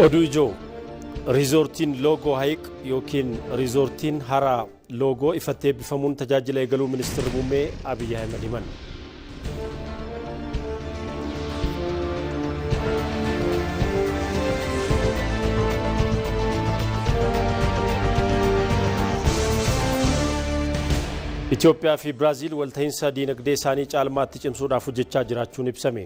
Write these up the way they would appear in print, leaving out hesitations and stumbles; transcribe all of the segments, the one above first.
Oduu ijoo riizoortiin Loogoo Hayiq yookiin riizoortiin Hara Loogoo ifatti eebbifamuun tajaajila eegaluu ministeerri muummee Abiyyi Ahimad himan. Itoophiyaa fi Biraaziil walta'iinsa diinagdee isaanii caalmaatti cimsuudhaaf hojjechaa jiraachuun ibsame.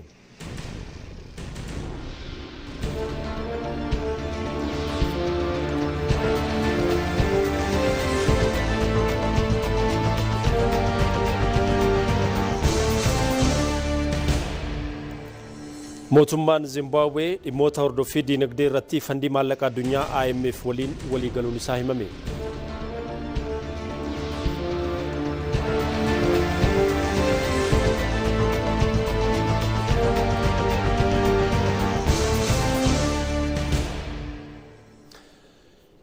Mootummaan Zimbaabuwee dhimmoota hordoffii diinagdee irratti fandii maallaqa addunyaa IMF waliin waliigaluun isaa himame.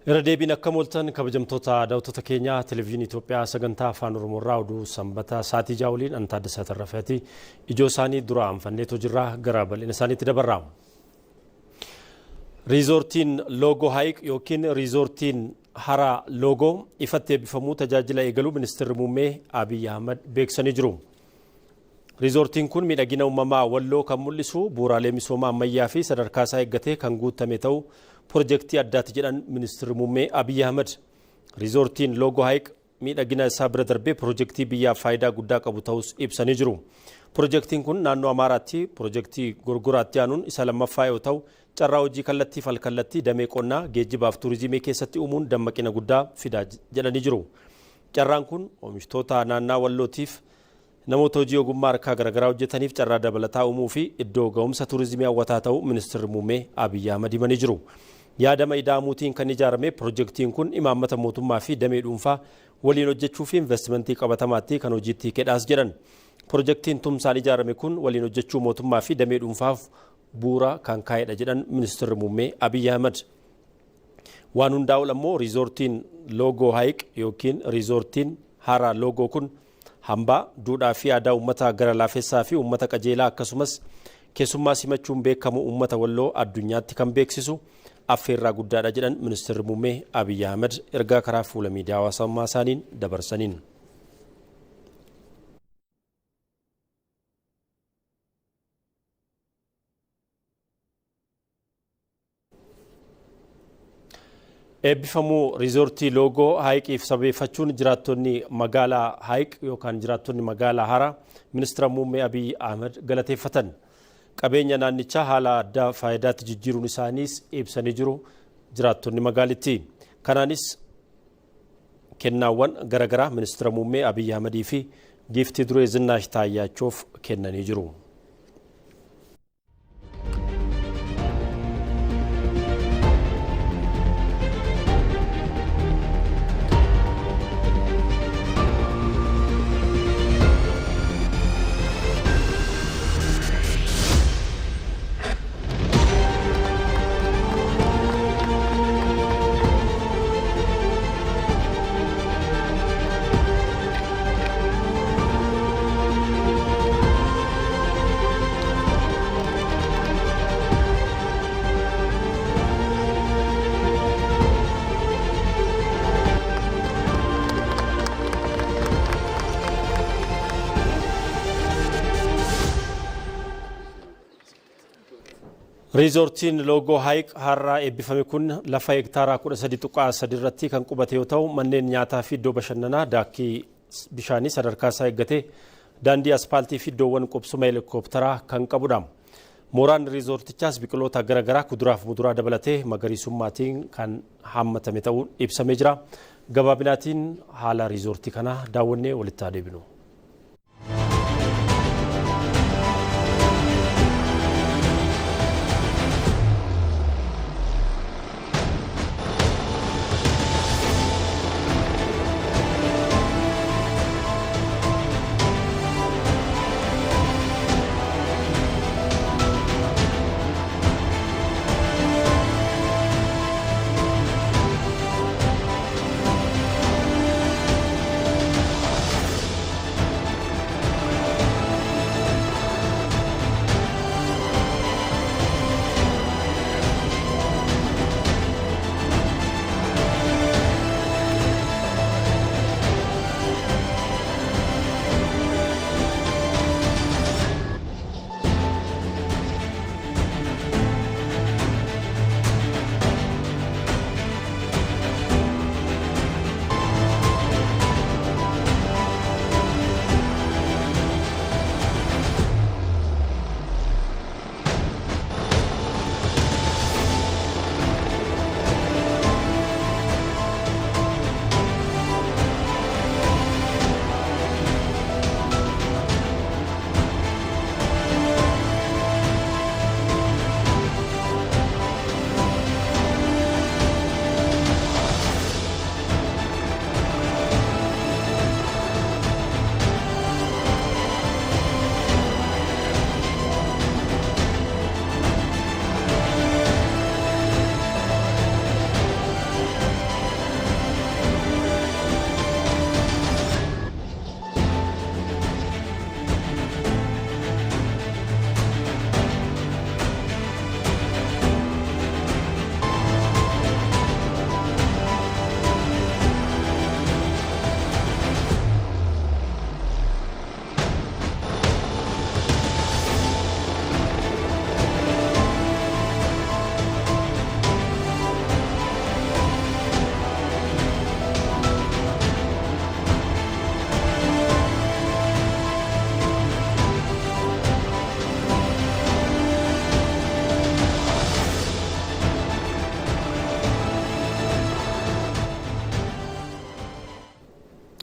Irra deebiin akkam ooltan kabajamtoota daawwattoota keenyaa televezyiinii Itoophiyaa sagantaa afaan Oromoo irraa oduu sanbata sa'aatii 6 waliin an Taaddasaa Tarrafeeti. Ijoo isaanii dura anfanneetoo jirra gara bal'ina isaaniitti dabarra. Riizoortiin Loogoo Hayiq yookiin riizoortiin Hara Loogoo ifatti eebbifamuu tajaajila eegaluu ministeerri muummee Abiy Ahmad beeksisanii jiru. Riizoortiin kun miidhagina uumamaa Walloo kan mul'isu bu'uuraalee misoomaa ammayyaa fi sadarkaa isaa eeggatee kan guuttame ta'uu pirojektii addaati jedhan ministeerri muummee Abiy Ahmad. Riizoortiin Loogoo Hayiq miidhagina isaa bira darbee pirojektii biyyaaf faayidaa guddaa qabu ta'us ibsanii jiru. Pirojektiin kun naannoo Amaaraatti pirojektii Gorgoraatti aanuun isa lammaffaa yoo ta'u carraa hojii kallattii fi alkallattii damee qonnaa, geejjibaaf turizimii keessatti uumuun dammaqina guddaa fidaa jedhanii jiru. Carraan kun oomishtoota naannaa Wallootiif namoota hojii ogummaa harkaa garaagaraa hojjetaniif carraa dabalataa uumuu fi iddoo ga'umsa turizimii hawwataa ta'uu ministeerri muummee Abiy Ahmad himanii jiru. Yaadama ida'amuutiin kan ijaarame pirojektiin kun imaammata mootummaa fi damee dhuunfaa waliin hojjechuu fi investimentii qabatamaatti kan hojiitti hiikedhaas jedhan. Pirojektiin tumsaan ijaarame kun waliin hojjechuu mootummaa fi damee dhuunfaaf bu'uura kan kaa'edha jedhan ministeerri muummee Abiy Ahmad. Waan hundaa ol ammoo riizoortiin Loogoo Hayiq yookiin riizoortiin Hara Loogoo kun hambaa, duudhaa fi aadaa uummata gara laafessaa fi uummata qajeelaa akkasumas keessummaa simachuun beekamu uummata Walloo addunyaatti kan beeksisu affeerraa guddaadha jedhan ministeerri muummee Abiy Ahmad ergaa karaa fuula miidiyaa hawaasummaa isaaniin dabarsaniin. Eebbifamuu riizoortii Loogoo Haayiqiif sababeeffachuun jiraattonni magaalaa Haayiq yookaan jiraattonni magaalaa Hara ministeera muummee Abiy Ahmad galateeffatan. Qabeenya naannichaa haala addaa faayidaatti jijjiiruun isaaniis ibsanii jiru jiraattonni magaalittii. Kanaanis kennaawwan garaagaraa ministeera muummee Abiy Ahmadii fi giiftii duree Zinnaash Taayyaachuuf kennanii jiru. Riizoortiin Loogoo Hayiq har'a eebbifame kun lafa hektaaraa 13.3 irratti kan qubate yoo ta'u manneen nyaataa fi iddoo bashannanaa daakkii bishaanii sadarkaa isaa eeggatee daandii aspaaltii fi iddoowwan qubsuma heelikooptaraa kan qabudha. Mooraan riizoortichaas biqiloota garaagaraa kuduraaf muduraa dabalatee magariisummaatiin kan haammatame ta'uun ibsamee jira. Gabaabinaatiin haala riizoortii kanaa daawwannee walitti haa deebinu.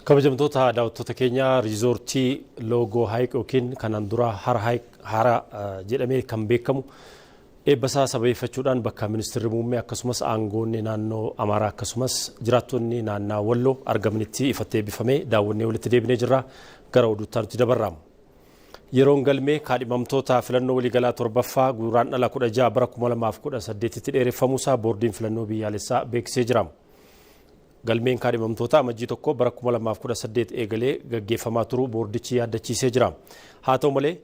Kabajamtoota daawwattoota keenya, riizoortii Loogoo Hayiq yookiin kanaan dura Hara Hayiq Hara jedhamee kan beekamu eebba isaa sababeeffachuudhaan bakka ministeerri muummee akkasumas aangoonni naannoo Amaaraa akkasumas jiraattonni naannaa Walloo argamanitti ifatti eebbifamee daawwannee walitti deebinee jirra. Gara oduutti nuti dabarra. Yeroon galmee kaadhimamtoota filannoo waliigalaa torbaffaa Guraandhala 16 bara 2018tti dheereffamuusaa boordiin filannoo biyyaalessaa beeksisee jira. Galmeen kaadhimamtoota Amajjii 1 bara 2018 eegalee gaggeeffamaa turuu boordichi yaaddachiisee jira. Haa ta'u malee,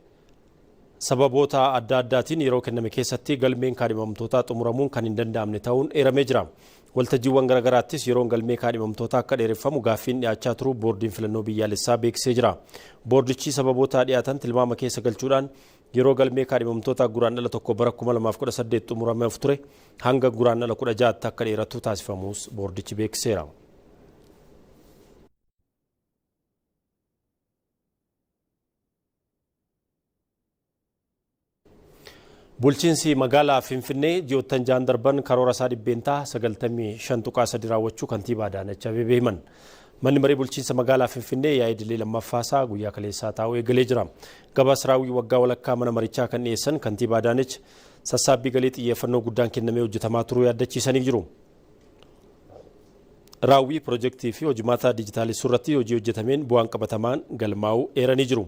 sababoota adda addaatiin yeroo kenname keessatti galmeen kaadhimamtootaa xumuramuun kan hin danda'amne ta'uun eeramee jira. Waltajjiiwwan garaagaraattis yeroon galmee kaadhimamtootaa akka dheereffamu gaaffiin dhiyaachaa turuu boordiin filannoo biyyaalessaa beeksisee jira. Boordichi sababoota dhiyaatan tilmaama keessa galchuudhaan yeroo galmee kaadhimamtoota Guraandhala 1 bara 2018 xumurameef ture hanga Guraandhala 16tti akka dheeratu taasifamuus boordichi beeksiseera. Bulchiinsi magaalaa Finfinnee ji'oottan 6n darban karoora isaa 95.3% raawwachuu kantiibaa Adaanech Abeebee himan. Manni maree bulchiinsa magaalaa Finfinnee yaa'ii idilee lammaffaasaa guyyaa kaleessaa taa'uu eegalee jira. Gabaasa raawwii waggaa walakkaa mana marichaa kan dhiyeessan kantiibaa Adaanech sassaabbii galii xiyyeeffannoo guddaan kennamee hojjetamaa turuu yaaddachiisanii jiru. Raawwii pirojektii fi hojimaata dijitaalessuu irratti hojii hojjetameen bu'aan qabatamaan galmaa'uu eeranii jiru.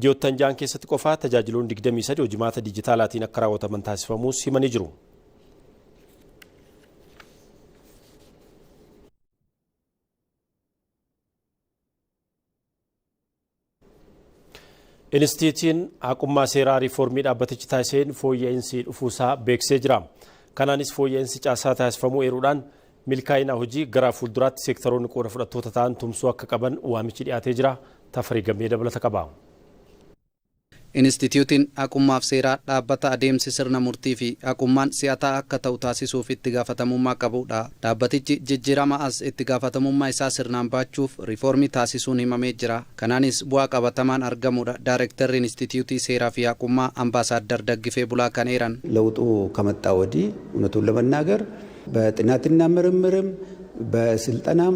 Ji'oottan 6n keessatti qofaa tajaajiloonni 23 hojimaata dijitaalaatiin akka raawwataman taasifamuus himanii jiru. Inistiitiin haqummaa seeraa riifoormii dhaabbatichi taasiseen fooyya'insi dhufuusaa beeksisee jira. Kanaanis fooyya'insi caasaa taasifamuu eeruudhaan milkaa'ina hojii gara fuulduraatti seektaroonni qooda fudhattoota ta'an tumsuu akka qaban waamichi dhiyaatee jira. Tafarii Gammee dabalata qaba. Inistituutiin haqummaaf seeraa dhaabbata adeemsi sirna murtii fi haqummaan si'ataa akka ta'u taasisuuf itti gaafatamummaa qabudha. Dhaabbatichi jijjiirama as itti gaafatamummaa isaa sirnaan baachuuf riifoormii taasisuun himamee jira. Kanaanis bu'aa qabatamaan argamudha Daarektarri Inistituutii Seeraa fi Haqummaa Ambaasaadar Daggifee Bulaa kan eeran. ለውጡ ከመጣ ወዲህ እውነቱን ለመናገር በጥናትና ምርምርም በስልጠናም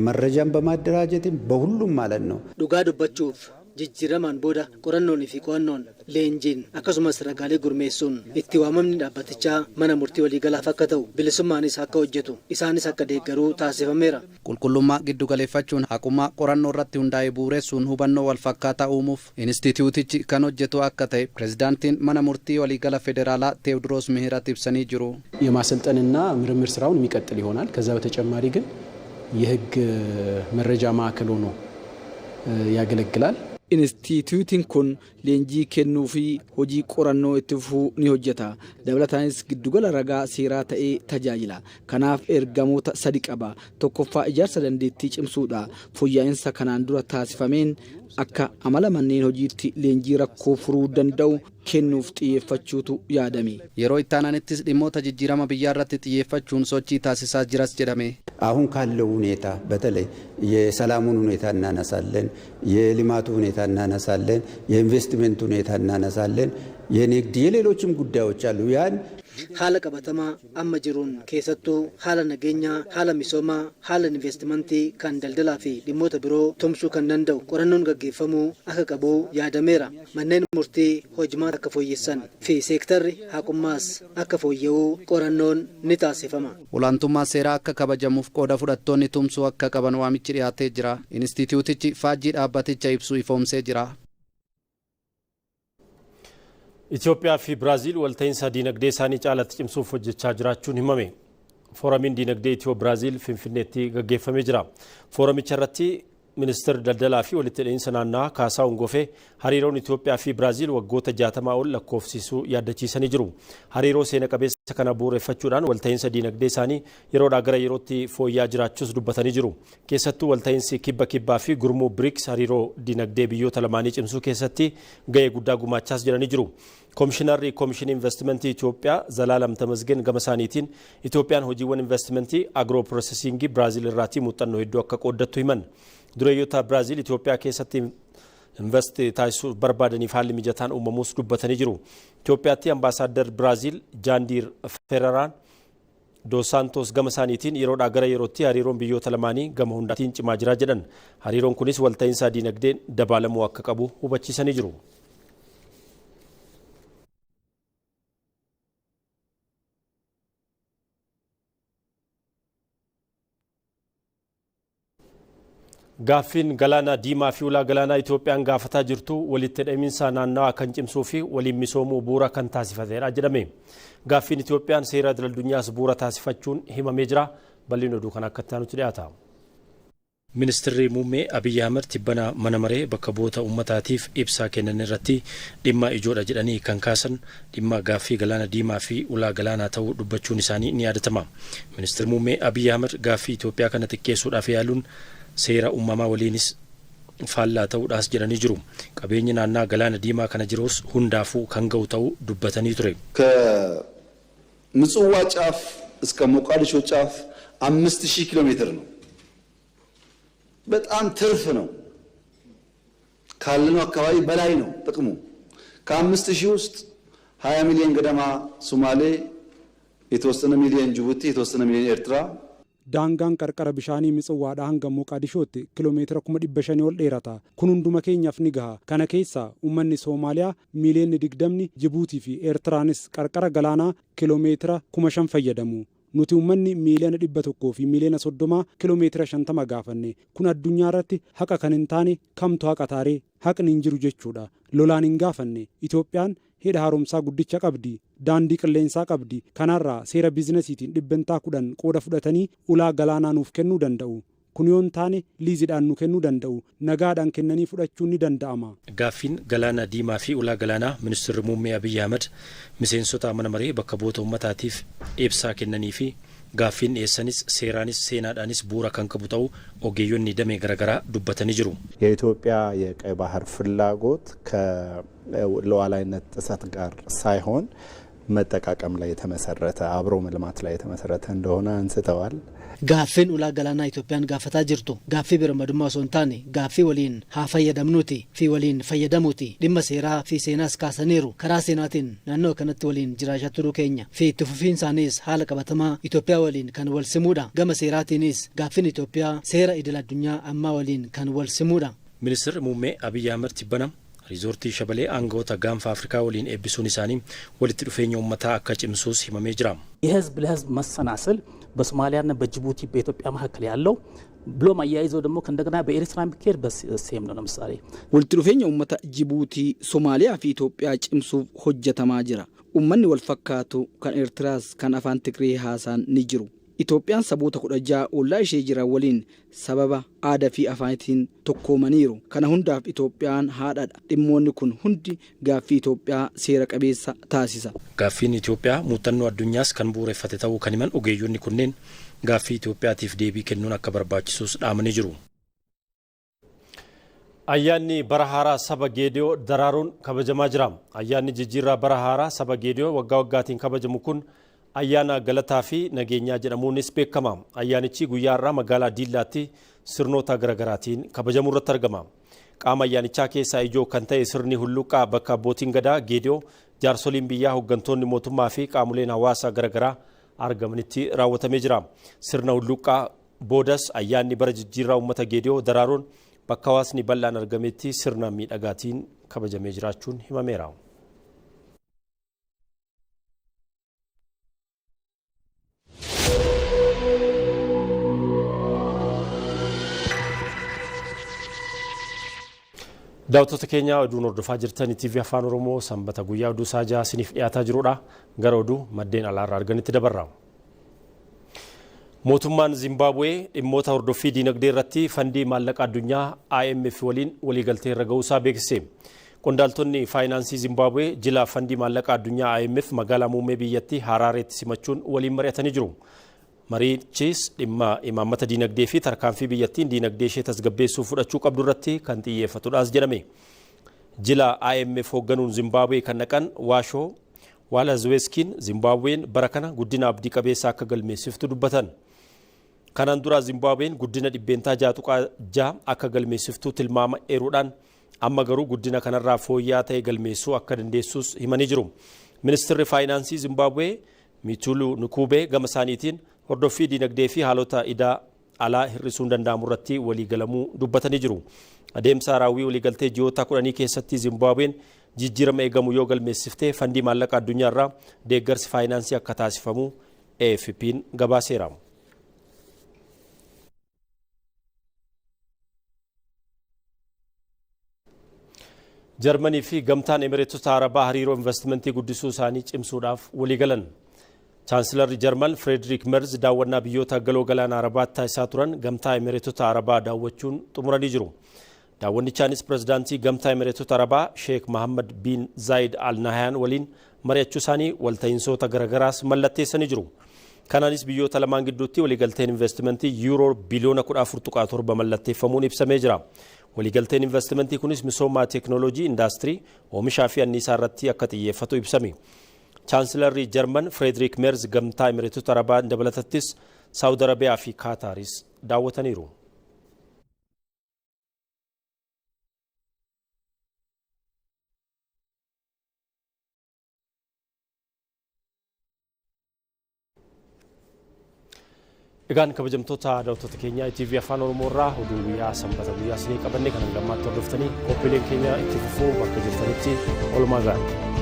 መረጃን በማደራጀትም በሁሉም ማለት ነው። Dhugaa dubbachuuf, jijjiiramaan booda qorannoonii fi qo'annoon, leenjiin akkasumas ragaalee gurmeessuun itti waamamni dhaabbatichaa mana murtii waliigalaaf akka ta'u, bilisummaanis akka hojjetu, isaanis akka deeggaruu taasifameera. Qulqullummaa giddu galeeffachuun haqummaa qorannoo irratti hundaa'e bu'uuressuun hubannoo wal fakkaataa uumuuf inistituutichi kan hojjetu akka ta'e pirezidaantiin mana murtii waliigala federaalaa Teewodiroos Mihirat ibsanii jiru. የማሰልጠንና ምርምር ስራውን የሚቀጥል ይሆናል። ከዛ በተጨማሪ ግን የህግ መረጃ ማዕከል ሆኖ ያገለግላል። Inistituutiin kun leenjii kennuu fi hojii qorannoo itti fufuu ni hojjeta. Dabalataanis giddugala ragaa seeraa ta'ee tajaajila. Kanaaf ergamoota sadi qaba. Tokkoffaa, ijaarsa dandeettii cimsuudha. Fooyya'insa kanaan dura taasifameen akka amala manneen hojiitti leenjii rakkoo furuu danda'u kennuuf xiyyeeffachuutu yaadame. Yeroo ittaananittis dhimmoota jijjiirama biyyaa irratti xiyyeeffachuun sochii taasisaa jiras jedhame. አሁን ካለው ሁኔታ በተለይ የሰላሙን ሁኔታ እናነሳለን፣ የልማቱ ሁኔታ እናነሳለን፣ የኢንቨስትመንት ሁኔታ እናነሳለን፣ የንግድ የሌሎችም ጉዳዮች አሉ። ያን Haala qabatamaa amma jiruun, keessattuu haala nageenyaa, haala misoomaa, haala investimentii, kan daldalaa fi dhimmoota biroo tumsuu kan danda'u qorannoon gaggeeffamuu akka qabu yaadameera. Manneen murtii hojimaata akka fooyyessan fi seektarri haqummaas akka fooyya'uu qorannoon ni taasifama. Olaantummaa seeraa akka kabajamuuf qooda fudhattoonni tumsuu akka qaban waamichi dhiyaatee jira. Inistituutichi faajjii dhaabbaticha ibsu ifoomsee jira. Itoophiyaa fi Biraaziil walta'iinsa diinagdee isaanii caalatti cimsuuf hojjechaa jiraachuun himame. Fooramiin diinagdee Itiyoo Biraaziil Finfinneetti gaggeeffamee jira. Fooramicha irratti ministeerri daldalaa fi walitti hidhiinsa naannawaa Kaasaahun Gofee hariiroon Itoophiyaa fi Biraaziil waggoota 60 ol lakkoofsisuu yaaddachiisanii jiru. Hariiroo seena qabeessa kana bu'uureffachuudhaan walta'iinsa diinagdee isaanii yeroodhaa gara yerootti fooyya'aa jiraachuus dubbatanii jiru. Keessattuu walta'iinsi kibba kibbaa fi gurmuu BRICS hariiroo diinagdee biyyoota lamaanii cimsuu keessatti gahee guddaa gumaachaas jedhanii jiru. Koomishinarri Koomishinii Investimentii Itoophiyaa Zalaalam Tamasgen gama isaaniitiin Itoophiyaan hojiiwwan investimentii agro processingii Biraaziil irraatii muuxannoo hedduu akka qooddattu himan. Dureeyyoota Biraaziil Itoophiyaa keessatti invest taasisuu barbaadaniif haalli mijataan uumamuus dubbatanii jiru. Itoophiyaatti ambaasaaddar Biraaziil Jaandiir Fereraan Dos Santos gama isaaniitiin yeroodhaa gara yerootti hariiroon biyyoota lamaanii gama hundaatiin cimaa jira jedhan. Hariiroon kunis walta'iinsa diinagdeen dabaalamuu akka qabu hubachiisanii jiru. Gaaffiin galaana diimaa fi ulaa galaanaa Itoophiyaan gaafataa jirtu walitti hidhamiinsa naannawaa kan cimsuu fi waliin misoomuu bu'uura kan taasifateedha jedhame. Gaaffiin Itoophiyaan seera idil addunyaas bu'uura taasifachuun himamee jira. Bal'inni oduu kan akka itti aanutti dhiyaata. Ministeerri Muummee Abiyyi Ahmad tibbana mana maree bakka bu'oota uummataatiif ibsaa kennan irratti dhimma ijoodha jedhanii kan kaasan dhimma gaaffii galaana diimaa fi ulaa galaanaa ta'uu dubbachuun isaanii ni yaadatama. Ministeerri Muummee Abiyyi Ahmad gaaffii Itoophiyaa kana xiqqeessuudhaaf yaaluun seera uumamaa waliinis faallaa ta'uudhaas jedhanii jiru. Qabeenyi naannaa galaana diimaa kana jirus hundaafuu kan ga'u ta'uu dubbatanii ture. ከምጽዋ ጫፍ እስከ ሞቃዲሾ ጫፍ 5000 ኪሎ ሜትር ነው። በጣም ትርፍ ነው። ካለነው አካባቢ በላይ ነው ጥቅሙ። ከ5000 ውስጥ 20 ሚሊዮን ገደማ ሶማሌ፣ የተወሰነ ሚሊዮን ጅቡቲ፣ የተወሰነ ሚሊዮን ኤርትራ። Daangaan qarqara bishaanii Mitsawwaadhaa hanga Moqaadishootti kiiloomeetira 500,000 ol dheerata. Kun hunduma keenyaaf ni gaha. Kana keessaa uummanni Soomaaliyaa miiliyoonni 20, Jibuutii fi Eertiraanis qarqara galaanaa kiiloomeetira 5,000 fayyadamu. Nuti uummanni miiliyoona 100 fi miiliyoona 30 kiiloomeetira 50 gaafanne. Kun addunyaa irratti haqa kan hin taane kamtu haqa taaree? Haqni hin jiru jechuudha. Lolaan hin gaafanne. Itoophiyaan hidha haaromsaa guddicha qabdi. Daandii qilleensaa qabdi. Kanarraa seera biizinasiitiin 10% qooda fudhatanii ulaa galaanaa nuuf kennuu danda'u. Kun yoo hin taane liiziidhaan nu kennuu danda'u. Nagaadhaan kennanii fudhachuun ni danda'ama. Gaaffiin galaana diimaa fi ulaa galaanaa Ministeerri Muummee Abiyyi Ahmad miseensota mana maree bakka bu'oota uummataatiif ibsaa kennanii fi gaaffiin dhiyeessanis seeraanis seenaadhaanis bu'uura kan qabu ta'uu ogeeyyonni damee garaagaraa dubbatanii jiru. የኢትዮጵያ የቀይ ባህር ፍላጎት ከሉዓላዊነት ጥሰት ጋር ሳይሆን መጠቃቀም ላይ የተመሰረተ፣ አብሮ መልማት ላይ የተመሰረተ እንደሆነ አንስተዋል። Gaaffiin ulaa galaanaa Itoophiyaan gaafataa jirtu gaaffii birmadummaa osoo hin taane gaaffii waliin haa fayyadamnuuti fi waliin fayyadamuuti. Dhimma seeraa fi seenaas kaasaniiru. Karaa seenaatiin naannoo kanatti waliin jiraachaa turuu keenya fi itti fufiinsaanis haala qabatamaa Itoophiyaa waliin kan wal simuudha. Gama seeraatiinis gaaffiin Itoophiyaa seera idil addunyaa ammaa waliin kan wal simuudha. Ministeerri Muummee Abiyyi Ahmad tibbana riizoortii Shabalee aangawoota gaanfa Afrikaa waliin eebbisuun isaanii walitti dhufeenya uummataa akka cimsuus himamee jira. የህዝብ ለህዝብ መሰናስል በሶማሊያና በጅቡቲ በኢትዮጵያ መካከል ያለው ብሎም አያይዘው ደግሞ ከእንደገና በኤርትራ የሚካሄድ በሴም ነው። ለምሳሌ Walitti dhufeenya uummata Jibuutii, Somaaliyaa fi Itoophiyaa cimsuuf hojjetamaa jira. Uummanni wal fakkaatu kan Eertiraas kan afaan Tigree haasaan ni jiru. Itoophiyaan saboota 16 ollaa ishee jiran waliin sababa aadaa fi afaanitiin tokkoomaniiru. Kana hundaaf Itoophiyaan haadhadha. Dhimmoonni kun hundi gaaffii Itoophiyaa seera qabeessa taasisa. Gaaffiin Itoophiyaa muuxannoo addunyaas kan bu'uureffate ta'uu kan himan ogeeyyonni kunneen gaaffii Itoophiyaatiif deebii kennuun akka barbaachisus dhaamanii jiru. Ayyaanni bara haaraa saba Geediyoo daraaruun kabajamaa jira. Ayyaanni jijjiirraa bara haaraa saba Geediyoo waggaa waggaatiin kabajamu kun ayyaana galataa fi nageenyaa jedhamuunis beekama. Ayyaanichi guyyaa har'aa magaalaa Diillaatti sirnoota garaagaraatiin kabajamuu irratti argama. Qaama ayyaanichaa keessaa ijoo kan ta'e sirni hulluqaa bakka abbootiin gadaa Geediyoo, jaarsoliin biyyaa, hooggantoonni mootummaa fi qaamoleen hawaasaa garaagaraa argamanitti raawwatamee jira. Sirna hulluqaa boodas ayyaanni bara jijjiirraa uummata Geediyoo daraaruun bakka hawaasni bal'aan argametti sirna miidhagaatiin kabajamee jiraachuun himameera. Daawwattoota keenya, oduun hordofaa jirtan TV Afaan Oromoo sanbata guyyaa oduu isaa 6 isiniif dhiyaataa jirudha. Gara oduu maddeen alaarraa arganitti dabarra. Mootummaan Zimbaabuwee dhimmoota hordoffii diinagdee irratti fandii maallaqa addunyaa IMF waliin waliigaltee irra ga'uusaa beeksise. Qondaaltonni faayinaansii Zimbaabuwee jila fandii maallaqa addunyaa IMF magaalaa muummee biyyattii Haraareetti simachuun waliin mari'atanii jiru. Marichis dhimma imaammata diinagdee fi tarkaanfii biyyattiin diinagdee ishee tasgabbeessuuf fudhachuu qabdu irratti kan xiyyeeffatudhaas jedhame. Jila IMF hoogganuun Zimbaabuwee kan dhaqan Waashoo Waalaazweeskiin Zimbaabuween bara kana guddina abdii qabeessa akka galmeessiftu dubbatan. Kanaan dura Zimbaabuween guddina 6.6% akka galmeessiftu tilmaama eeruudhaan amma garuu guddina kanarraa fooyya'aa ta'e galmeessuu akka dandeessus himanii jiru. Ministeerri faayinaansii Zimbaabuwee Mituuluu Nukuubee gama isaaniitiin hordoffii diinagdee fi haalota idaa alaa hir'isuun danda'amu irratti waliigalamuu dubbatanii jiru. Adeemsa raawwii waliigaltee ji'oota 10 keessatti Zimbaabuween jijjiirama eegamu yoo galmeessiftee fandii maallaqa addunyaa irraa deeggarsi faayinaansii akka taasifamu AFP'n gabaaseera. Jarmanii fi gamtaan Emireetota Arabaa hariiroo investimentii guddisuu isaanii cimsuudhaaf waliigalan. Chaansilarri Jarman Fireedrik Merz daawwannaa biyyoota galoo galaana Arabaatti taasisaa turan gamtaa Emireetota Arabaa daawwachuun xumuranii jiru. Daawwannichaanis pirezidaantii gamtaa Emireetota Arabaa Sheek Mohammad bin Zaayid Al Nahayaan waliin mari'achuu isaanii walta'iinsoota garagaraas mallatteessanii jiru. Kanaanis biyyoota lamaan gidduutti waliigalteen investimentii yuuroo biliyoona 14.7 mallatteeffamuun ibsamee jira. Waliigalteen investimentii kunis misooma teeknooloojii, indaastirii, oomishaa fi anniisaa irratti akka xiyyeeffatu ibsame. Chaansilarri Jarman Fireedrik Merz gamtaa Emireetota Arabaa dabalatattis Saawud Arabiyaa fi Kaataaris daawwataniiru. Egaan kabajamtoota daawwattoota keenya ITV Afaan Oromoo irraa oduu guyyaa sanbata guyyaa isinii qabanne kan hangammaatti hordoftanii qophiileen keenya itti fufuu bakka jirtanitti oolmaa gaarii.